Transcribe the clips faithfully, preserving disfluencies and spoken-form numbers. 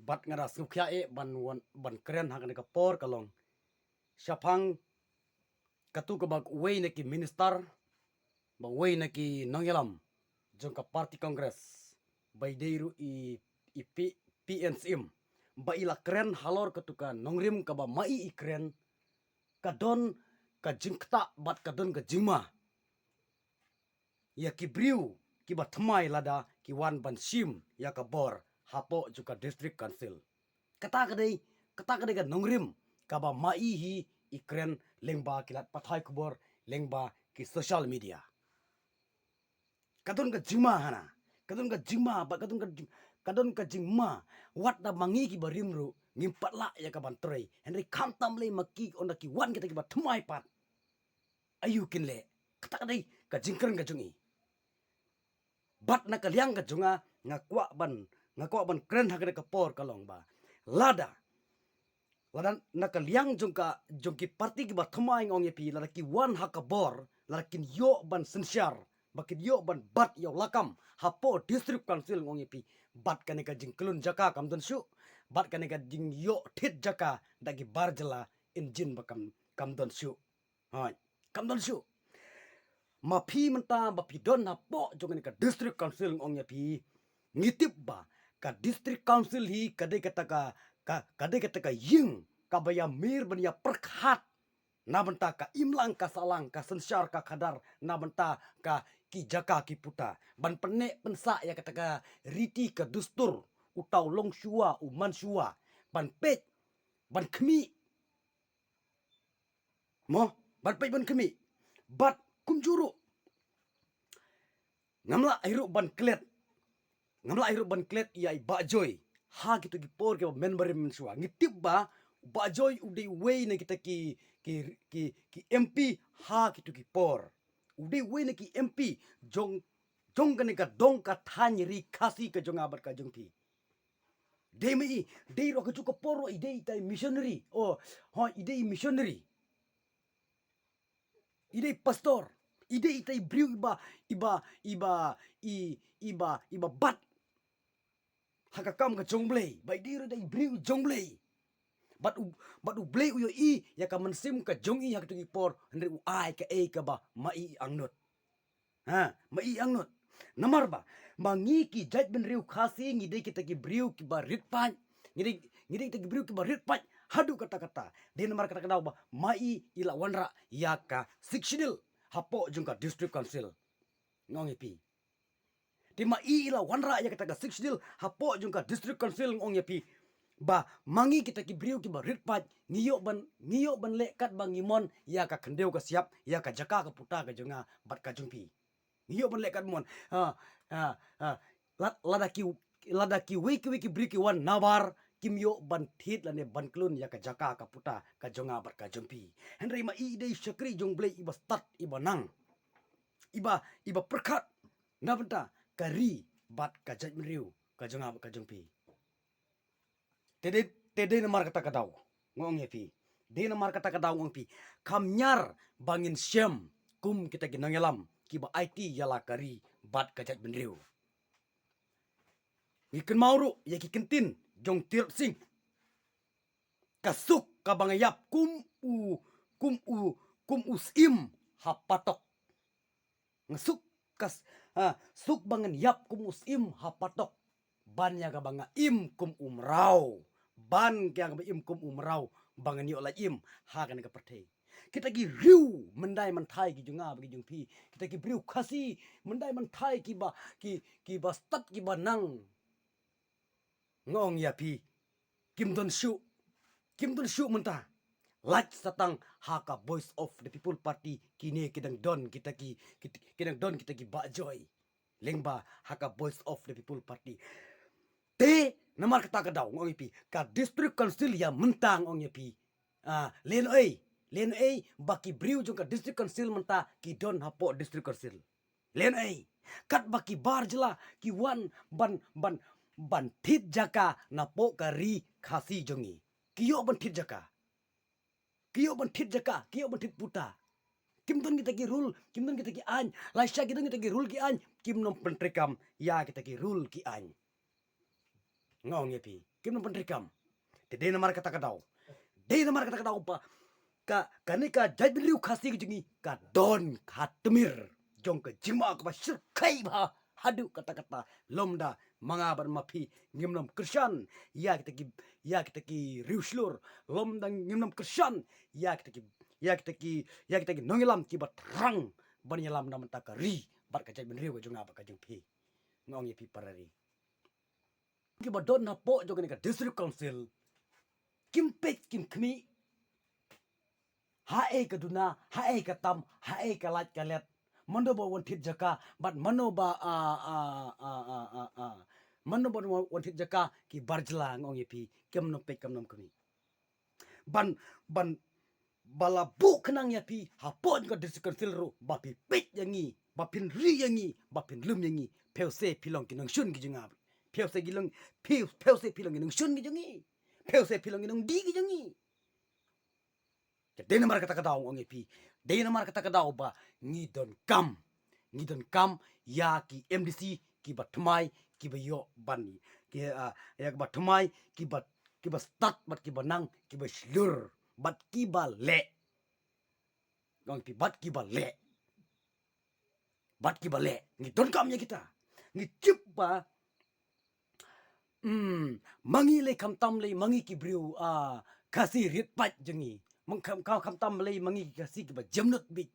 Bad nga da sngewkhia eh ban wan, ban kren ha kane ka por ka long shaphang katu kaba uwei na ki minister, ba uwei na ki nongïalam jong ka party Congress, ba i dei ruh i, i P-, P N C M, ba i la kren halor katu ka nongrim kaba ma i i kren, ka don ka jingktah bad ka don ka jingma ïa ki briew kiba thymmai lada ki wan ban shim ïa ka bor hapoh jong ka District Council. Kata ka dei, kata ka dei ka nongrim kaba ma i hi i kren lyngba ki lad pathai khubor, lyngba ki social media. Ka don ka jingma hana, ka don ka jingma, ba ka don ka jing-, ka don ka jingma. Wat da ma ngi kiba rim ruh ngim pat lah ïa ka ban trei. Hynrei khamtam lei ma ki, ynda ki wan kita kiba thymmai pat, aïu kin leh? Kata ka dei ka jingkren ka jong i. Bad na ka liang ka jong nga, nga kwah ban, nga kwah ban kren ha kane ka por ka long ba lada, lada na ka liang jong ka, jong ki party kiba thymmai, nga ong ïa phi, lada ki wan ha ka bor, lada kin ïoh ban synshar, ba kin ïoh ban bat ïa u lakam hapoh District Council, nga ong ïa phi, bad kane ka jingkhlun jaka kam don shuh, bad kane ka jingïoh thied jaka da ki bar jylla, ynjin ba kam, kam don shuh. Hooid, kam don shuh. Ma phi mynta ba phi don hapoh jong kane ka District Council, nga ong ïa phi, ngi tip ba ka District Council hi ka dei kata ka, ka, ka dei kata ka ïing kaba ïa mir ban ïa pyrkhat na bynta ka imlang ka sahlang, ka synshar ka khadar, na bynta ka ki jaka ki puta, ban pynneh pynsah ïa kata ka riti ka dustur, uta u longshuwa, u manshuwa, ban peit, ban khmih. Mo, ban peit ban khmih. Bad kumjuh ruh, ngam lah ei ruh ban klet, ngam lah ei ruh ban klet ïa i Bah Joy ha kito ki por kiba mynbarim mynshuwa. Ngi tip ba Bah Joy u dei uwei na kita ki, ki, ki, ki M P ha kito ki por. U dei uwei na ki M P jong, jong kane ka dong ka thaiñ ri Khasi ka jong nga bad ka jong phi. Dei ma i, dei ruh ha kajuh ka por ruh i dei itai missionary. Oh, hooid, i dei missionary. I dei pastor. I dei itai briew iba, iba, iba, i, iba, iba bat ha ka kam ka jong U Blei. Ba i dei ruh itai briew jong U Blei. Bad U, bad U Blei u ïohi ïa ka mynsiem ka jong i ha kato ki por, hynrei u ai kaei kaba ma i angnud. Ha, ma i angnud. Namar ba ma ngi ki jaitbynriew Khasi ngi dei kita ki briew kiba rit paid. Ngi dei, ngi dei kita ki briew kiba rit paid haduh katta katta. Dei namar kata ka daw ba ma i i la wanrah ïa ka Sixth Schedule hapoh jong ka District Council, nga ong ïa phi. Te ma i i la wanrah ïa kata ka Sixth Schedule hapoh jong ka District Council, nga ong ïa phi, ba ma ngi kita ki briew kiba rit paid ngi ïoh ban, ngi ïoh ban leh katba ngi mon ïa ka khyndew ka shyiap, ïa ka jaka ka puta ka jong nga bad ka jong phi. Ngi ïoh ban leh katba mon. Ha, ha, ha. Lad-, lada ki, lada kiwei kiwei ki briew ki wan nabar, kim ïoh ban thied lane ban khlun ïa ka jaka ka puta ka jong nga bad ka jong phi. Hynrei ma i i dei shakri jong U Blei iba stad iba nang, iba, iba pyrkhat na bynta ka ri bad ka jaitbynriew ka jong nga bad ka jong phi. Te dei, te dei namar kata ka daw, nga ong ïa phi. Dei namar kata ka daw, nga ong ïa phi, kham ñiar ba ngin shem kum kita ki nongïalam kiba aiti ïa la ka ri bad ka jaitbynriew. Ngi kynmaw ruh ïa ki kyntien jong Tirot Sing. Ka suk kaba nga ïap kum u, kum u, kum u syiem ha patok. Nga suk kas, ha, suk ba ngan ïap kum u syiem ha patok, ban ïa kaba nga im kum u mraw. Ban ïa kaba im kum u mraw, ba ngan ïoh lait im ha kane ka pyrthei. Kita ki briew myndai mynthai ki jong nga bad ki jong phi, kita ki briew Khasi myndai mynthai kiba, ki, kiba stad kiba nang, nga ong ïa phi, kim don shuh, kim don shuh mynta. Lait sa tang ha ka Voice of the People Party, kine ki dang don kita ki, ki, ki dang don kita ki Bah Joy lyngba ha ka Voice of the People Party. Te namar kata ka daw, nga ong ïa phi, ka District Council ïa mynta, nga ong ïa phi, ah, lehnohei, lehnohei ba ki briew jong ka District Council mynta ki don hapoh District Council. Lehnohei, katba ki bar jylla ki wan ban, ban, ban thied jaka napoh ka ri Khasi jong ngi. Ki ïoh ban thied jaka. Ki ïoh ban thied jaka, ki ïoh ban thied puta. Kim don kita ki rule, kim don kita ki aiñ. Lashai ki don kita ki rule ki aiñ, kim nym pyntreikam ïa kita ki rule ki aiñ. Nga ong ïa phi, kim nang pyntreikam. Te dei namar kata ka daw, dei namar kata ka daw ba ka, kane ka jaitbynriew Khasi ka jong ngi ka don ka tmir jong ka jingma kaba shyrkhei bha haduh katta katta. Lymda ma nga bad ma phi ngim nang kyrshan ïa kita ki, ïa kita ki riewshlur. Lymda ngim nang kyrshan ïa kita ki, ïa kita ki, ïa kita ki nongïalam kiba thrang ban ïalam na bynta ka ri bad ka jaitbynriew ka jong nga bad ka jong phi. Nga ong ïa phi para ri, kiba don hapoh jong kane ka District Council kim peit kim khmih haei ka duna, haei ka tam, haei ka lait ka let. Mano ba wan thied jaka bad mano ba, a, a, a, a, a, a, mano ba wan thied jaka, ki bar jylla, nga ong ïa phi, kim nang peit kim nang khmih. Ban, ban, ba la buh khnang ïa phi hapoh jong ka District Council ruh ba phi peit ïa ngi, ba phin ri ïa ngi, ba phin lum ïa ngi. Phi u se phi long ki nongshun ki jong nga. Phi u se ki long, phi, phi u se phi long ki nongshun ki jong ngi. Phi u se phi long ki nongdie ki jong ngi. Te dei namar kata ka daw nga ong ïa phi, dei namar kata ka daw ba ngi donkam, ngi donkam ïa ki M D C kiba thymmai, kiba ïoh ban, ki, a, ïa kiba thymmai, kiba, kiba stad bad kiba nang, kiba shlur bad kiba leh. Nga ong ïa phi, bad kiba leh. Bad kiba leh, ngi donkam ïa kita. Ngi tip ba, hmm, ma ngi lei khamtam lei ma ngi ki briew, a, Khasi rit paid jong ngi. Mang kham, kham, khamtam lei ma ngi ki Khasi kiba jemnud bit,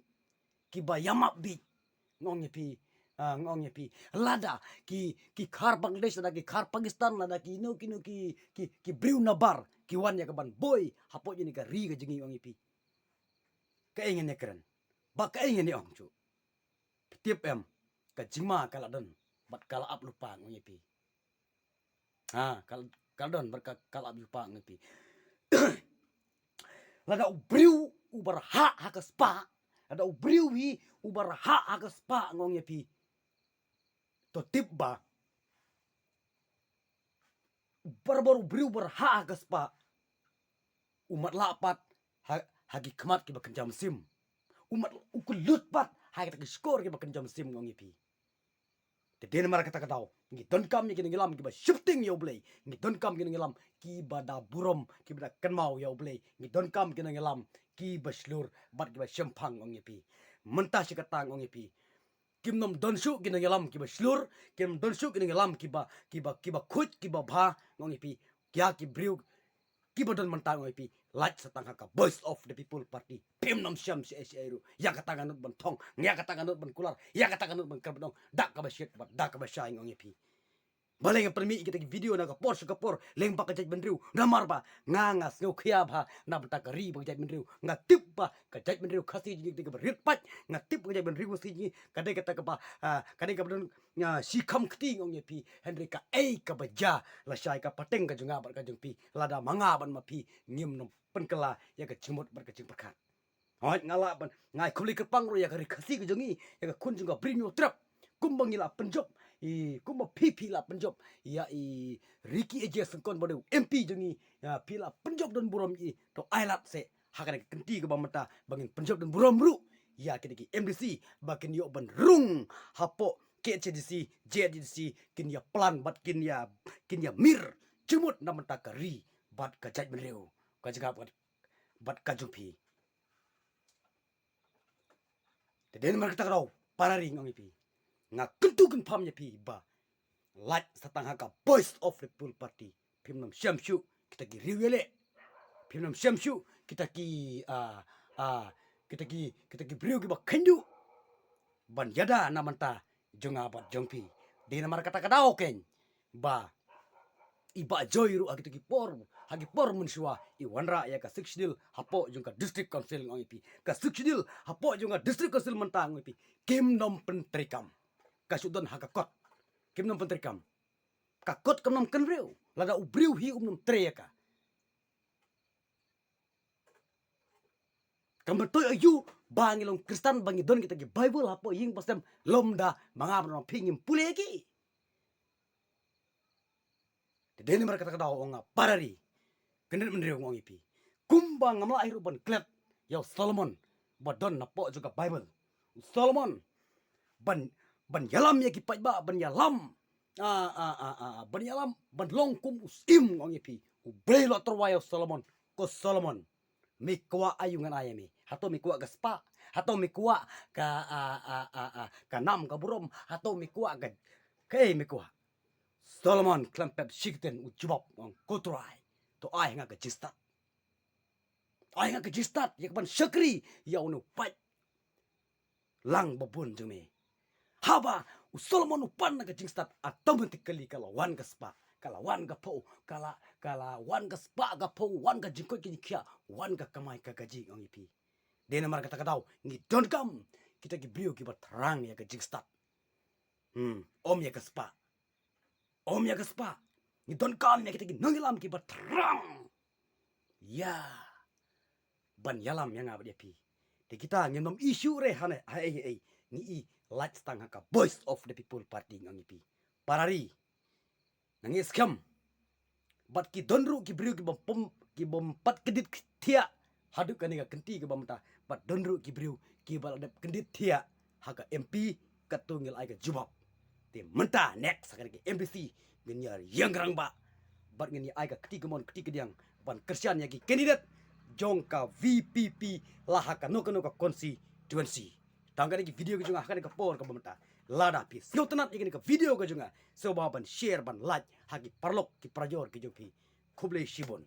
kiba ïamap bit. Nga ong ïa phi, a, nga ong ïa phi, lada ki, ki khar Bangladesh, lada ki khar Pakistan, lada kino kino ki, ki, ki briew nabar ki wan ïa ka ban boi hapoh jong kane ka ri ka jong ngi, nga ong ïa phi, kaei ngin ïakren? Ba kaei ngin ïa ong shuh? Phi tip em, ka jingma ka la don bad ka la ap lypa, nga ong ïa phi. Ha, ka, ka la don bad ka, ka la ap lypa, nga ong ïa phi. Lada u briew uba rhah ha ka spah, lada u briew hi uba rhah ha ka spah, nga ong ïa phi, to tip ba barabor u briew uba rhah ha ka spah u matlah pat ha, ha ki khmat kiba kynja mynsiem. U mat, u kyllut pat ha kita ki shkor kiba kynja mynsiem, nga ong ïa phi. Te dei namar kata ka daw ngi donkam ïa ki nongïalam kiba sheptieng ïa U Blei, ngi donkam ki nongïalam kiba da burom, kiba da kynmaw ïa U Blei, ngi donkam ki nongïalam kiba shlur bad kiba shemphang, nga ong ïa phi. Mynta shi katta, nga ong ïa phi, kim nym don shuh ki nongïalam kiba shlur, kim nym don shuh ki nongïalam kiba, kiba, kiba khuid kiba bha, nga ong ïa phi. Ïa ki briew kiba don mynta, nga ong ïa phi, lait sa tang ha ka Voice of the People Party. Phim nym shem shaei shaei ruh. Ïa kata nga nud ban thong, ïa kata nga nud ban kular, ïa kata nga nud ban kyrpad, da kaba shit bad da kaba shai, nga ong ïa phi. Balei nga pynmih ïa kita ki video na ka por sha ka por, lyngba ka jaitbynriew, namar ba nga, nga sngewkhia bha na bynta ka ri bad ka jaitbynriew. Nga tip ba ka jaitbynriew Khasi jong ngi ka dei kaba rit paid. Nga tip ba ka jaitbynriew Khasi jong ngi ka dei kata kaba, ah, ka dei kaba don, ah, shikham kti, nga ong ïa phi. Hynrei kaei kaba jia lashai ka pateng ka jong nga bad ka jong phi, lada ma nga bad ma phi ngim nym pynkylla ïa ka jingmut bad ka jingpyrkhat? Hooid, nga lah ban, nga ai khublei kyrpang ruh ïa ka ri Khasi ka jong ngi, ïa ka khun jong ka Briew Hynñiewtrep. Kumba ngi la pynjop, i, kumba phi, phi la pynjop ïa i Ricky A J Syngkon ba dei u M P jong ngi, ïa, phi la pynjop don burom ïa i, to ai lad seh ha kane ka kynti kaba mynta ba ngin pynjop don burom ruh ïa kine ki M D C ba kin ïoh ban rung hapoh K H A D C, J H A D C, kin ïa plan bad kin ïa, kin ïa mir jingmut na bynta ka ri bad ka jaitbynriew ka jong nga bad, bad ka jong phi. Te dei namar kata ka daw, para ri, nga ong ïa phi, nga kyntu kynpham ïa phi ba lait sa tang ha ka Voice of the People Party. Phim nym shem shuh kita ki riew ïaleh. Phim nym shem shuh kita ki, ah, ah, kita ki, kita ki briew kiba kheiñduh ban ïada na bynta jong nga bad jong phi. Dei namar kata ka daw keiñ ba i Bah Joy ruh ha kito ki por, ha ki por mynshuwa i wanrah ïa ka Sixth Schedule hapoh jong ka District Council, nga ong ïa phi. Ka Sixth Schedule hapoh jong ka District Council mynta, nga ong ïa phi, kim nym pyntreikam. Ka shu don ha ka kot. Kim nym pyntreikam. Ka kot kam nym kynriw lada u briew hi um nym trei ïa ka. Kam myntoi aïu ba ngi long Khristan ba ngi don kita ki Baibl hapoh ïing ba sem lymda ma nga bad ma phi ngim pule ïa ki? Te dei namar kata ka daw, ong nga, para ri, kynrit mynriew, nga ong ïa phi, kumba ngam lah hi ruh ban klet ïa u Solomon ba don napoh jong ka Baibl. U Solomon ban, ban ïalam ïa ki paidbah, ban ïalam A, a, a, a, a, ban ïalam, ban long kum u syiem, ong ïa phi. U Blei u la tyrwa ïa u Solomon. Ko Solomon, me kwah aïu ngan ai ïa me? Hato me kwah ka spah? Hato me kwah ka, a, a, a, a, ka nam ka burom? Hato me kwah ka, kaei me kwah? Solomon khlem pep shi kyntien u jubab, ong, ko Trai, to ai ha nga ka jingstad. Ai ha nga ka jingstad ïa ka ban shakri ïa une u paid lang babun jong me. Haba u Solomon u pan na ka jingstad, automatically ka la wan ka spah, ka la wan ka phew, ka la, ka la wan ka spah ka phew, wan ka jingkoit ka jingkhiah, wan ka kamai ka kaji, ong ïa phi. Dei namar kata ka daw ngi donkam kita ki briew kiba thrang ïa ka jingstad. Hmm, ym ïa ka spah. Ym ïa ka spah. Ngi donkam ïa kita ki nongïalam kiba thrang ïa ban ïalam ïa nga bad ïa phi. Te kita ngim nym issue re hane, ha ei ei. Ngi i lait tang ha ka Voice of the People Party, ong ïa phi. Para ri, nga ngeit skhem, bad ki don ruh ki briew kibym pom, kibym pat kyndit thiah haduh kane ka kynti kaba mynta, bad don ruh ki briew kiba la dep kyndit thiah ha ka M P, katto ngi la ai ka jubab. Te mynta next ha kane ka M D C ngin ïa ïeng rangbah bad ngin ïa ai ka kti kamon kti kadiang ban kyrshan ïa ki candidate jong ka V P P la ha kano kano ka constituency. Tang kane ki video ka jong nga ha kane ka por kaba mynta. Lada phi sngewtynnat ïa kane ka video ka jong nga, sngewbha ban share, ban like ha ki paralok ki parajor ki jong phi. Khublei shibun.